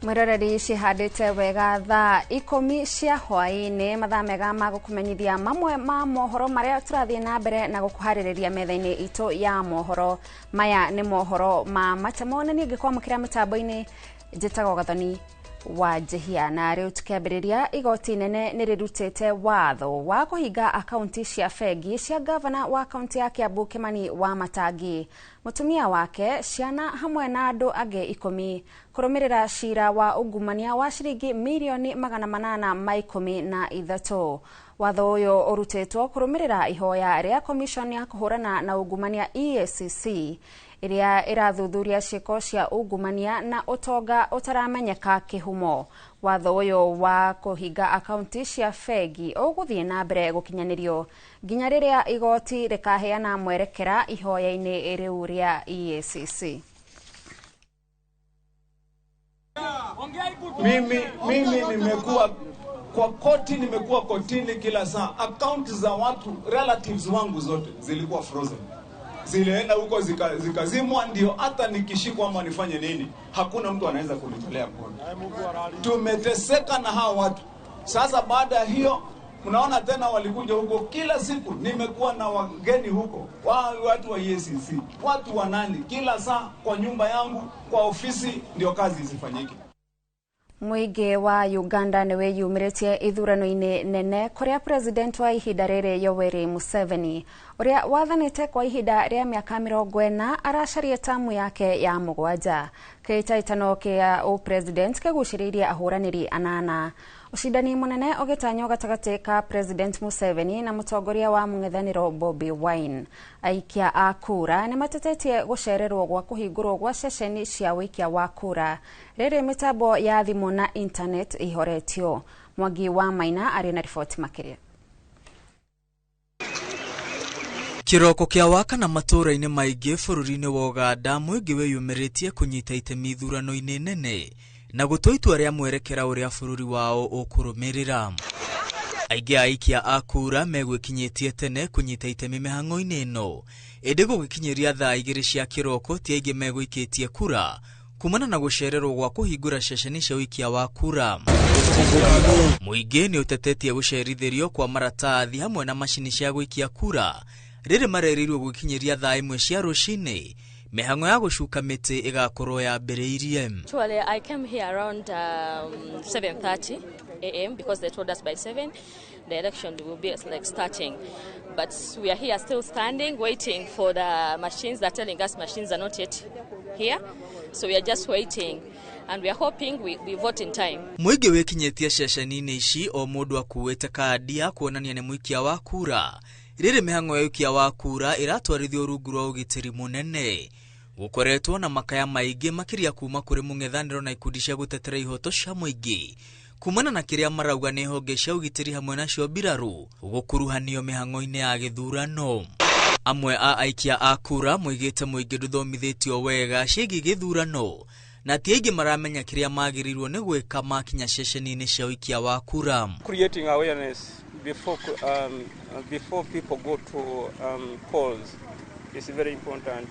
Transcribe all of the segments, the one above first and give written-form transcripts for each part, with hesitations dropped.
Mwiroreri cihandĩte wega thaa 10 cia hwaĩ-inĩ, mathaa mega ma gũkũmenyithia mamwe ma mohoro marĩa tũrathiĩ na mbere na gũkũharĩrĩria metha-inĩ itũ ya mohoro. Maya nĩ mohoro ma matemo na niĩ ngĩkwamũkĩra mĩtambo-inĩ njĩtagwo Gathoni wa Njihia. Na rĩu tukĩambĩrĩria, igoti nene nĩ rĩrutĩte watho wa kũhinga akaunti cia bengi cia gavana wa kaunti ya Kiambu Kimani wa Matangi, mũtumia wake, ciana hamwe na andũ angĩ 10 kũrũmĩrĩra cira wa ungumania wa ciringi mirioni 813. Watho ũyũ ũrutĩtwo kũrũmĩrĩra ihoya rĩa commission ya kũhũrana na ungumania EACC ĩrĩa ĩrathuthuria ciĩko cia ungumania na ũtonga ũtaramenyeka kĩhumo. Watho ũyũ wa kũhinga akaunti cia bengi ũgũthiĩ na mbere gũkinyanĩrio nginya rĩrĩa igoti rĩkaheana mwerekera ihoya-inĩ rĩu rĩa EACC. Mimi nimekuwa kwa koti, nimekuwa kotini kila saa. Akaunti za watu relatives wangu zote zilikuwa frozen, zilienda huko zikazimwa, ndio hata nikishikwa ama nifanye nini hakuna mtu anaweza kunitolea mkono. Tumeteseka na hawa watu. Sasa baada ya hiyo mnaona tena walikuja huko kila siku, nimekuwa na wageni huko, watu wa EACC, watu wa nani, kila saa kwa nyumba yangu, kwa ofisi, ndio kazi isifanyike. Mũingĩ wa Uganda nĩ wĩyumĩrĩtie ithurano-inĩ nene kũrĩa president wa ihinda rĩrĩ Yoweri Museveni ũrĩa wathanĩte kwa ihinda rĩa mĩaka 40 aracaria tamu yake ya 7. Kĩhĩtahĩtano kĩa ũpresident kĩgucĩrĩirie ahũranĩri 8. Ũcindani mũnene ũgĩtanywo gatagatĩ ka President Museveni na mũtongoria wa mũng'ethanĩro Bobi Wine. Aikia a kura nĩ matetetie gũcererwo gwa kũhingũrwo gwa ceceni cia ũikia wa kura rĩrĩ mĩtambo ya thimũ na internet ihoretio. Mwangi wa Maina arĩ na riboti makĩria. Kĩroko kĩa wakana matũũra-inĩ maingĩ bũrũri-inĩ wa Uganda, mũingĩ wĩyumĩrĩtie kũnyita itemi ithurano-inĩ nene na gũtua itua rĩa mwerekera ũrĩa bũrũri wao ũkũrũmĩrĩra. Aingĩ a aikia a kura megwĩkinyĩtie tene kũnyita itemi mĩhang'o-inĩ ĩno, ĩndĩ gũgĩkinyĩria thaa 2 cia kĩroko ti aingĩ megũikĩtie kura kumana na gũcererwo gwa kũhingũra ceceni cia ũikia wa kura. Mũingĩ nĩ ũtetetie gũcerithĩrio kwa maratathi hamwe na macini cia gũikia kura rĩrĩ marerĩirwo gũkinyĩria thaa 1 cia rũcinĩ. Mĩhang'o ya gũcuka mĩtĩ ĩgakorwo yambĩrĩirie. Actually, I came here around 7:30 a.m. because they told us by 7 the election will be like starting. But we are here still standing, waiting for the machines. They're telling us machines are not yet here. So we are just waiting and we are hoping we vote in time. Mũingĩ wĩkinyĩtie ceceni-inĩ ici o mũndũ akuĩte kandi ya kuonania nĩ mũikia wa kura. Rĩrĩ mĩhang'o ya ũikia wa kura ĩratwarithio rungu rwa ũgitĩri mũnene. Gũkoretwo na makaya maingĩ makĩria kuma kũrĩ mũng'ethanĩro na ikundi cia gũtetera ihoto cia mũingĩ kumana na kĩrĩa marauga nĩ honge cia ũgitĩri hamwe nacio mbirarũ gũkuruhanio mĩhang'o-inĩ ya gĩthurano. Amwe a aikia a kura moigĩte mũingĩ ndũthomithĩtio wega ciĩgiĩ gĩthurano na ti aingĩ maramenya kĩrĩa magĩrĩirwo nĩ gwĩka makinya ceceni-inĩ cia ũikia wa kura. Creating awareness before people go to polls is very important,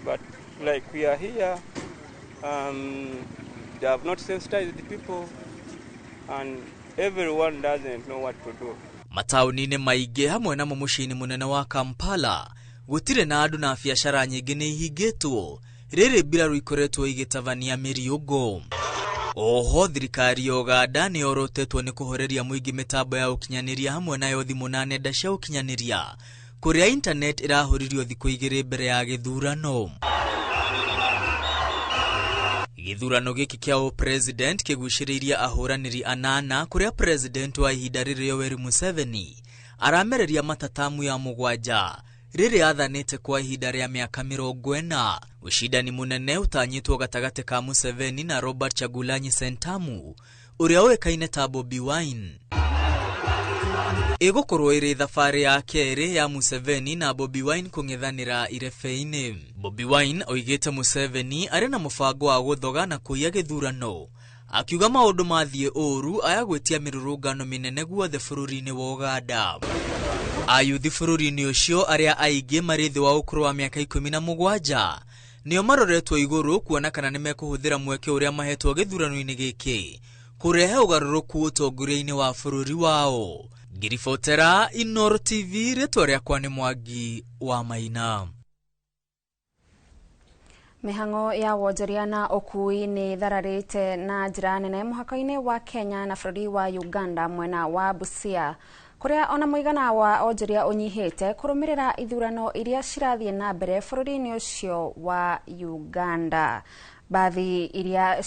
but like we are here, they have not sensitized the people and everyone doesn't know what to do. Mataũni-inĩ maingĩ hamwe na mũciĩ-inĩ mũnene wa Kampala gũtirĩ na andũ na biacara nyingĩ nĩ ihingĩtwo rĩrĩ mbirarũ ikoretwo igĩtabania mĩriũngũ. Oho thirikari ya Uganda nĩ yorotetwo nĩ kũhoreria mũingĩ mĩtambo ya ũkinyanĩria hamwe nayo thimũ na nenda cia ũkinyanĩria kũrĩa internet ĩrahũririo thikũ 2 mbere ya gĩthurano. Gĩthurano gĩkĩ kĩa ũpresident kĩgucĩrĩirie ahũranĩri 8 kũrĩa president wa ihinda rĩrĩ Yoweri Museveni aramereria matatamu ya 7 rĩrĩ athanĩte kwa ihinda rĩa mĩaka 40. Ũcindani mũnene ũtanyĩtwo gatagatĩ ka Museveni na Robert Kyagulanyi Ssentamu ũrĩa ũĩkaine ta Bobi Wine. Ĩgũkorwo ĩrĩ thabarĩ ya kerĩ ya Museveni na Bobi Wine kũng'ethanĩra irebe-inĩ. Bobi Wine oigĩte Museveni arĩ na mũbango wa gũthoga na kũiya gĩthurano, akiuga maũndũ mathiĩ ũru aya gwĩtia mĩrũrũngano mĩnene guothe bũrũri-inĩ wa Uganda. Ayuthi bũrũri-inĩ ũcio arĩa aingĩ marĩ thĩ wa ũkũrũ wa mĩaka 17 Nĩo maroretwo igũrũ kuona kana nĩmekũhũthĩra mweke ũrĩa mahetwo gĩthurano-inĩ gĩkĩ kũrehe ũgarũrũku ũtongoria-inĩ wa bũrũri wao. Ngiribotera Inooro TV, rĩtwa rĩakwa nĩ Mwangi wa Maina. Mĩhang'o ya wonjoria na ũkui nĩ thararĩte na njĩra nene mũhaka-inĩ wa Kenya na bũrũri wa Uganda mwena wa Busia, kũrĩa ona mũigana wa onjoria ũnyihĩte kũrũmĩrĩra ithurano iria cirathiĩ na mbere bũrũri-inĩ ũcio wa Uganda. Bathi iria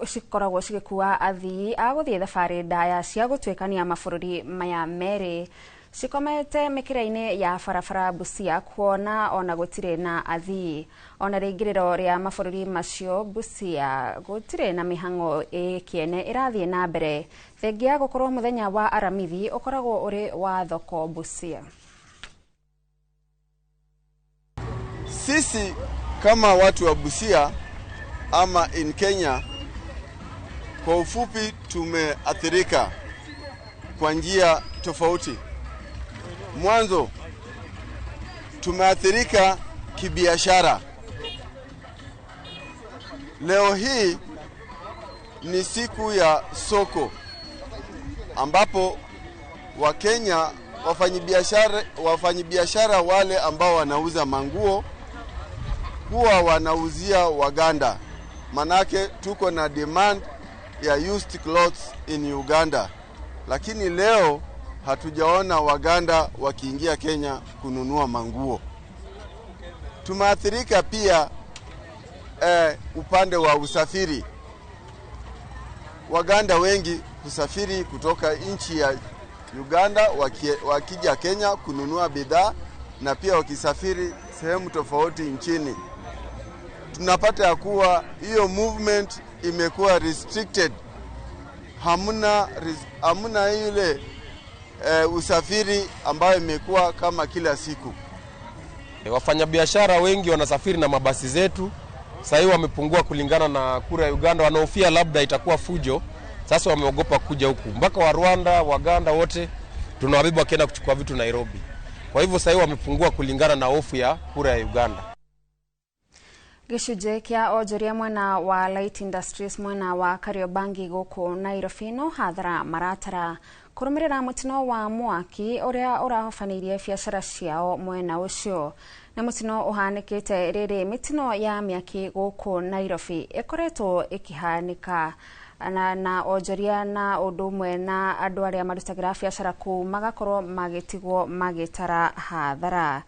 cikoragwo cigĩkua athii a gũthiĩ thabarĩ ndaya cia gũtuĩkania mabũrũri maya merĩ cikomete mĩkĩra-inĩ ya barabara Busia, kuona ona gũtirĩ na athii. Ona rĩingĩrĩro rĩa mabũrũri macio Busia gũtirĩ na mĩhang'o ĩ kĩene ĩrathiĩ na mbere, thengia gũkorwo mũthenya wa Aramithi ũkoragwo ũrĩ wa thoko Busia. Sisi kama watu wa Busia ama in Kenya kwa ufupi, tumeathirika kwa njia tofauti. Mwanzo, tumeathirika kibiashara. Leo hii ni siku ya soko ambapo Wakenya wafanyibiashara wale ambao wanauza manguo huwa wanauzia Waganda, manake tuko na demand ya used clothes in Uganda, lakini leo hatujaona Waganda wakiingia Kenya kununua manguo. Tumeathirika pia upande wa usafiri. Waganda wengi husafiri kutoka nchi ya Uganda wakija Kenya kununua bidhaa, na pia wakisafiri sehemu tofauti nchini. Tunapata ya kuwa hiyo movement imekuwa restricted. Hamuna ile usafiri ambayo imekuwa kama kila siku. Wafanyabiashara wengi wanasafiri na mabasi zetu. Sasa hivi wamepungua kulingana na kura ya Uganda, wanahofia labda itakuwa fujo. Sasa wameogopa kuja huku. Mpaka wa Rwanda, Waganda wote tunawabeba wakienda kuchukua vitu Nairobi. Kwa hivyo sasa hivi wamepungua kulingana na hofu ya kura ya Uganda. Gĩcunjĩ kĩa onjoria mwena wa Light Industries mwena wa Kariobangi gũkũ Nairobi no hathara maratara kũrũmĩrĩra mũtino wa mwaki ũrĩa ũrahobanĩirie biacara ciao mwena ũcio. Na mũtino ũhanĩkĩte rĩrĩ mĩtino ya mĩaki gũkũ Nairobi ĩkoretwo ĩkĩhanĩka na onjoria na ũndũ ũmwe na andũ arĩa marutagĩra biacara kũu magakorwo magĩtigwo magĩtara hathara.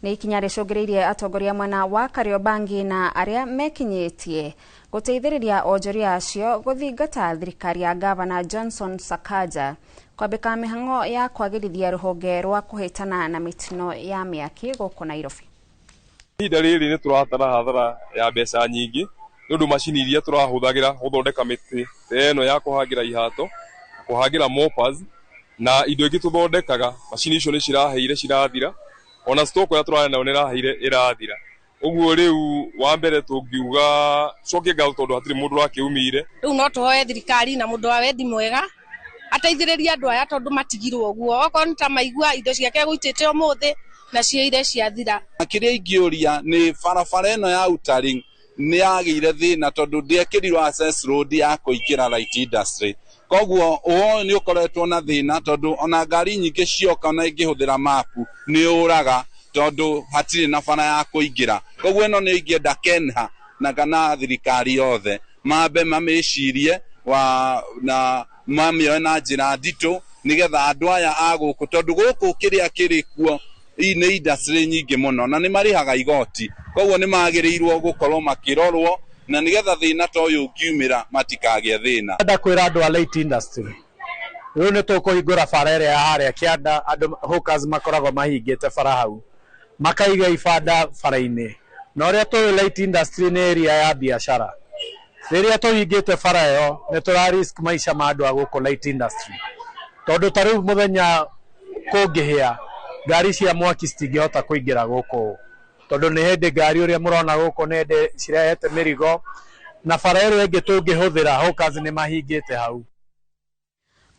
Nĩ ikinya rĩcũngĩrĩirie atongoria mwena wa Kariobangi na arĩa mekinyĩtie gũteithĩrĩria onjoria acio gũthingata thirikari ya Gavana Johnson Sakaja kwambĩka mĩhang'o ya kwagĩrithia rũhonge rwa kũhĩtana na mĩtino ya mĩaki gũkũ Nairobi. Ihinda rĩrĩ nĩ tũratara hathara ya mbeca nyingĩ nĩ ũndũ macini iria tũrahũthagĩra gũthondeka mĩtĩ ta ĩno ya kũhangĩra ihato, kũhangĩra moppers na indo ingĩ tũthondekaga, macini icio nĩ ciraheire cirathira, ona stock ĩrĩa tũrarĩ nayo nĩ ĩraheire ĩrathira. Ũguo rĩu wa mbere tũngiuga cokie ngatho tondũ hatirĩ mũndũ ũrakĩumire. Rĩu no tũhoe thirikari na mũndũ wa wendi mwega ateithĩrĩrie andũ aya tondũ matigirwo ũguo, okorwo nĩ ta maigua indo ciake gũitĩte ũmũthĩ na ciĩire ciathira. Kĩrĩa ingĩũria nĩ barabara ĩno ya Outer nĩ yagĩire thĩna tondũ ndĩekĩrirwo access road ya kũingĩra Light Industry. Koguo ũũ nĩ ũkoretwo na thĩna tondũ ona ngari nyingĩ cioka ona ingĩhũthĩra mapu nĩ ũraga tondũ hatirĩ na bara ya kũingĩra. Koguo ĩno nĩ ingĩenda KENHA na kana thirikari yothe mambe mamĩcirie na mamĩoe na njĩra nditũ nĩgetha andũ aya a gũkũ, tondũ gũkũ kĩrĩa kĩrĩ kuo nĩ industry nyingĩ mũno na nĩ marĩhaga igoti, koguo nĩ magĩrĩirwo gũkorwo makĩrorwo na nĩgetha thĩna ta ũyũ ũngiumĩra matikagĩe thĩna. Ndenda kwĩra andũ a Light Industry rĩu nĩ tũkũhingũra bara ĩrĩa ya harĩa kĩanda, andũ hawkers makoragwo mahingĩte bara hau makaiga ibanda bara-inĩ, na ũrĩa tũĩ Light Industry nĩ area ya biacara. Rĩrĩa tũhingĩte bara ĩyo nĩ tũra risk maisha ma andũ a gũkũ Light Industry, tondũ ta rĩu mũthenya kũngĩhĩa ngari cia mwaki citingĩhota kũingĩra gũkũ, tondũ nĩ hĩndĩ ngari ũrĩa mũrona gũkũ nĩ hĩndĩ cirehete mĩrigo, na bara ĩrĩa ĩngĩ tũngĩhũthĩra hawkers nĩ mahingĩte hau.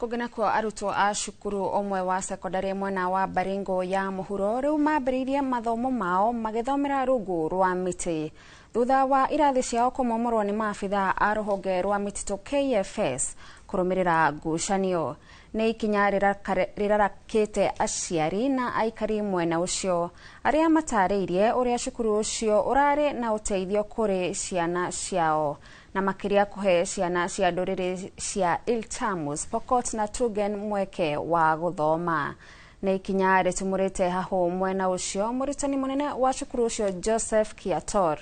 Kũngĩ nakuo arutwo a cukuru ũmwe wa sekondari mwena wa Baringo ya mũhuro rĩu mambĩrĩirie mathomo mao magĩthomera rungu rwa mĩtĩ thutha wa irathi ciao kũmomorwo nĩ maabitha a rũhonge rwa mĩtitũ KFS kũrũmĩrĩra ngucanio. Nĩ ikinya rĩrarakĩte aciari na aikari mwena ũcio arĩa matarĩirie ũrĩa cukuru ũcio ũrarĩ na ũteithio kũrĩ ciana ciao na makĩria kũhe ciana cia ndũrĩrĩ cia Iltamus, Pokot na Tugen mweke wa gũthoma. Nĩ ikinya rĩtumũrĩte hahũ mwena ũcio. Mũrutani mũnene wa cukuru ũcio Joseph Kiator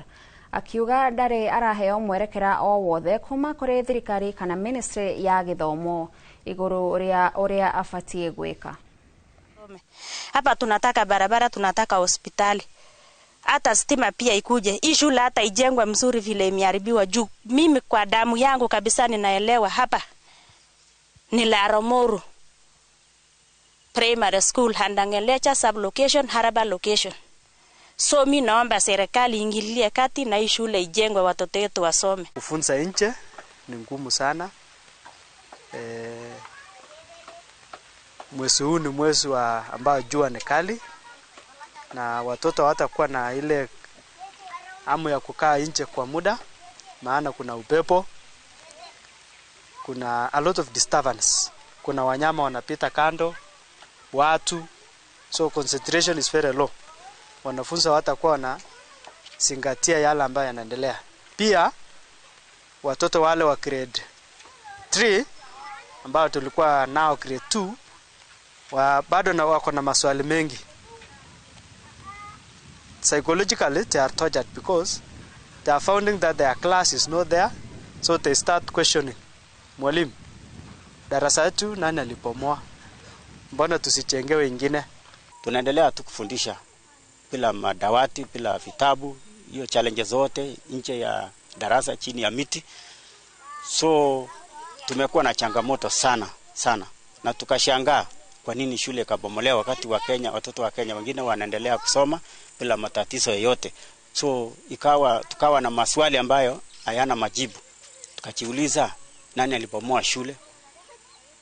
akiuga ndarĩ araheo mwerekera o wothe kuma kũrĩ thirikari kana ministry ya gĩthomo igũrũ rĩa ũrĩa abatiĩ gwĩka. Hapa tunataka barabara, tunataka hospitali, hata stima pia ikuje. Hii shule hata ijengwe mzuri vile imeharibiwa juu. Mimi kwa damu yangu kabisa ninaelewa hapa ni Laromoru Primary School, Handangelecha sub-location, Haraba location. So mi naomba serikali ingilie kati na hii shule ijengwe, watoto wetu wasome. Kufunza nje ni ngumu sana. Mwezi huu ni mwezi wa ambao jua ni kali na watoto hawatakuwa na ile hamu ya kukaa nje kwa muda, maana kuna upepo, kuna a lot of disturbance, kuna wanyama wanapita kando, watu, so concentration is very low. Wanafunzi hawatakuwa wanazingatia yale ambayo yanaendelea. Pia watoto wale wa grade 3 ambao tulikuwa nao grade 2 wa bado na wako na maswali mengi. Psychologically they are tortured because they are finding that their class is not there, so they start questioning. Mwalimu, darasa letu nani alibomoa? Mbona tusijenge wengine? Tunaendelea tu kufundisha bila madawati, bila vitabu, hiyo challenges zote nje ya darasa, chini ya miti. So tumekuwa na changamoto sana sana, na tukashangaa kwa nini shule ikabomolewa wakati wa Kenya, watoto wa Kenya wengine wanaendelea kusoma bila matatizo yoyote. So tukawa na maswali ambayo hayana majibu. Tukajiuliza nani alibomoa shule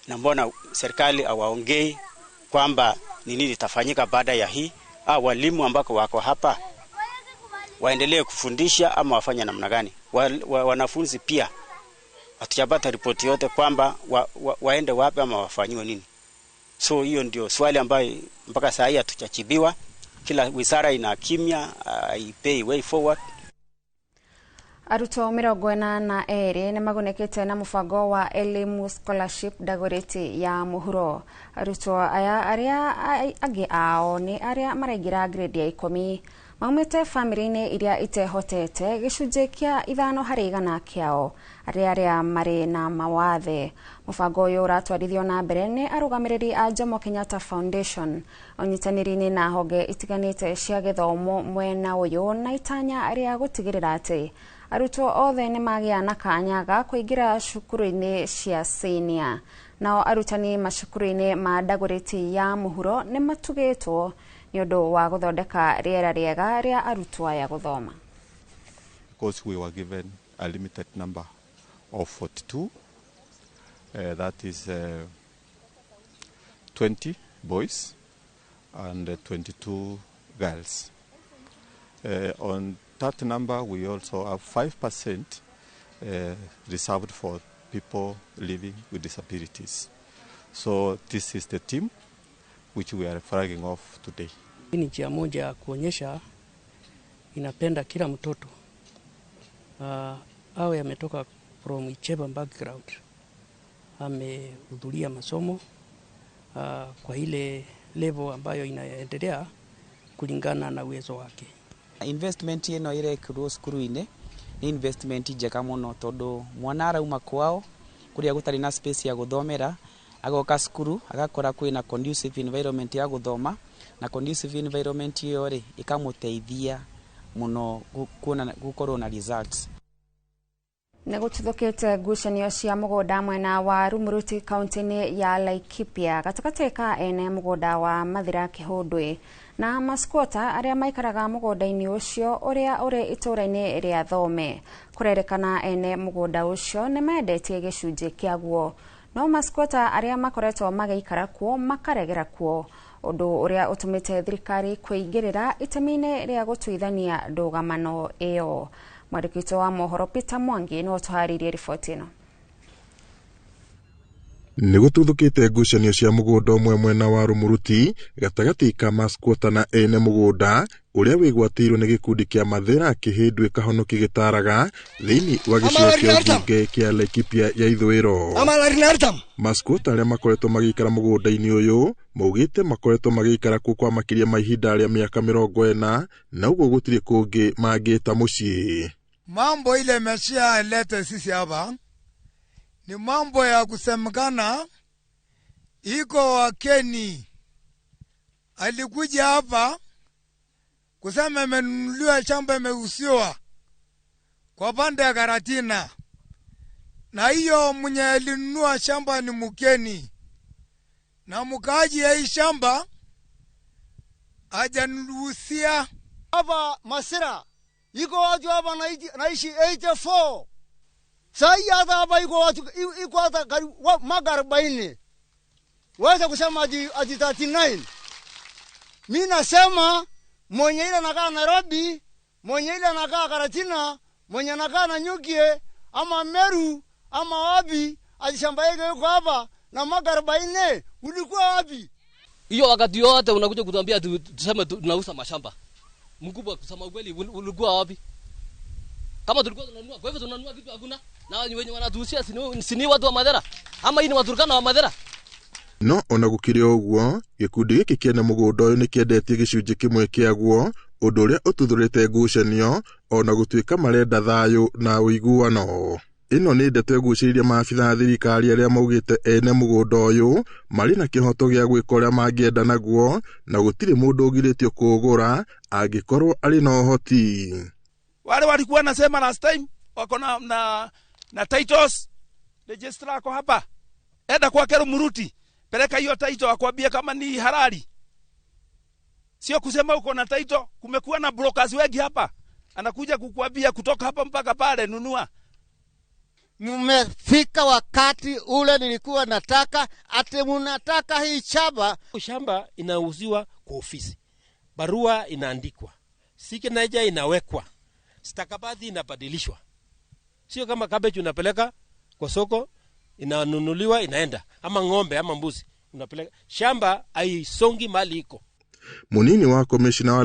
na mbona serikali hawaongei kwamba ni nini itafanyika baada ya hii, au walimu ambako wako hapa waendelee kufundisha ama wafanye namna gani. Wanafunzi pia hatujapata ripoti yote kwamba waende wapi ama wafanyiwe nini. So hiyo ndio swali ambayo mpaka saa hii hatujajibiwa. Kila wizara ina kimya, haipei way forward. Arutwo 42 nĩ magunĩkĩte na mũbango wa Elimu Scholarship Dagoretti ya mũhuro. Arutwo aya arĩa angĩ ao nĩ arĩa maraingĩra grade ya 10 maumĩte bamĩrĩ-inĩ iria itehotete gĩcunjĩ kĩa 5 harĩ 100 kĩao arĩa marĩ na mawathe. Mũbango ũyũ ũratwarithio na mbere nĩ arũgamĩrĩri a Jomo Kenyatta Foundation ũnyitanĩri-inĩ na honge itiganĩte cia gĩthomo mwena ũyũ na itanya rĩa gũtigĩrĩra atĩ arutwo othe nĩ magĩa na kanya ga kũingĩra cukuru-inĩ cia senior. Nao arutani macukuru-inĩ ma Dagoretti ya mũhuro nĩ matugĩtwo nĩ ũndũ wa gũthondeka rĩera rĩega rĩa arutwo aya gũthoma. Because we were given a limited number of 42, that is 20 boys and 22 girls. On that number, we also have 5% reserved for people living with disabilities. So this is the team which we are flagging off today. Hii ni njia moja ya kuonyesha inapenda kila mtoto awe ametoka from whichever background, amehudhuria masomo kwa ile level ambayo inaendelea kulingana na uwezo wake. Investment ĩno ĩrekĩrwo cukuru-inĩ nĩ investment njega mũno tondũ mwana arauma kwao kũrĩa gũtarĩ na space ya gũthomera, agoka cukuru agakora kwĩna conducive environment ya gũthoma, na conducive environment ĩyo rĩ ĩkamũteithia mũno kuona gũkorwo na results. Nĩ gũtuthũkĩte ngucanio cia mũgũnda mwena wa Rumuruti kaunti-inĩ ya Laikipia gatagatĩ ka ene mũgũnda wa Mathira Kĩhũndwĩ na masquota arĩa maikaraga mũgũnda-inĩ ũcio ũrĩa ũrĩ itũũra-inĩ rĩa Thome. Kũrerĩkana ene mũgũnda ũcio nĩ mendetie gĩcunjĩ kĩaguo No maskwota arĩa makoretwo magĩikara kuo makaregera kuo, ũndũ ũrĩa ũtũmĩte thirikari kũingĩrĩra itemi-inĩ rĩa gũtuithania ndũgamano ĩyo. Mwandĩki witũ wa mohoro Peter Mwangi nĩwe ũtũharĩirie riboti ĩno. Nĩ gũtuthũkĩte ngucanio cia mũgũnda ũmwe mwena wa Rumuruti gatagatĩ ka maskwota na ene mũgũnda ũrĩa wĩgwatĩirwo nĩ gĩkundi kĩa Mathĩra Kĩhĩndwe Kahonoki gĩtaraga thĩinĩ wa gĩcigo kĩa mbunge kĩa Laikipia ya ithũĩro. Maskwota arĩa makoretwo magĩikara mũgũnda-inĩ ũyũ maugĩte makoretwo magĩikara kuo kwa makĩria ma ihinda rĩa mĩaka 40 na ũguo gũtirĩ kũngĩ mangĩta mũciĩ. Mambo ile meshia lete sisi hapa ni mambo ya kusemekana iko wakeni alikuja hapa kusema imenunuliwa shamba imeusiwa kwa pande ya Karatina, na hiyo mwenye alinunua shamba ni mkeni, na mkaaji ya hii shamba hajanunusia. Hapa Masira iko watu hapa naishi 84. Sai hata hapa iko watu iko hata mwaka 40. Waweza kusema ati 39. Mimi nasema mwenye ile anakaa Nairobi, mwenye ile anakaa Karatina, mwenye anakaa Nanyukie ama Meru ama wapi, ati shamba yake iko hapa na mwaka 40 ulikuwa wapi? Hiyo wakati yote unakuja kutuambia tuseme tunauza mashamba. Mkubwa, kusema ukweli ulikuwa wapi? Kama tulikuwa tunanunua, kwa hivyo tunanunua kitu hakuna. Na wenye wanatuhusia si watu wa Mathera ama hii ni Waturkana wa Mathera. No ona gũkĩrĩ ũguo, gĩkundi gĩkĩ kĩene mũgũnda ũyũ nĩkĩendetie gĩcunjĩ kĩmwe kĩaguo, ũndũ ũrĩa ũtuthũrĩte ngucanio ona gũtuĩka marenda thayũ na ũiguano. Ĩno nĩ ndeto ĩgucĩrĩirie maabitha a thirikari arĩa maugĩte ene mũgũnda ũyũ marĩ na kĩhoto gĩa gwĩka ũrĩa mangĩenda naguo na gũtirĩ mũndũ ũgirĩtio kũũgũra angĩkorwo arĩ na ũhoti. Wale walikuwa nasema last time wako na titles, registrar ako hapa, enda kwake Rumuruti, peleka hiyo title akwambie kama ni halali. Sio kusema uko na title. Kumekuwa na brokers wengi hapa, anakuja kukuambia kutoka hapa mpaka pale nunua. Mmefika wakati ule nilikuwa nataka, ati mnataka hii shamba. Shamba inauziwa kwa ofisi, barua inaandikwa, signature inawekwa, stakabadhi inabadilishwa. Sio kama cabbage unapeleka kwa soko inanunuliwa inaenda, ama ng'ombe ama mbuzi unapeleka. Shamba haisongi mali iko. Munini wa komishina wa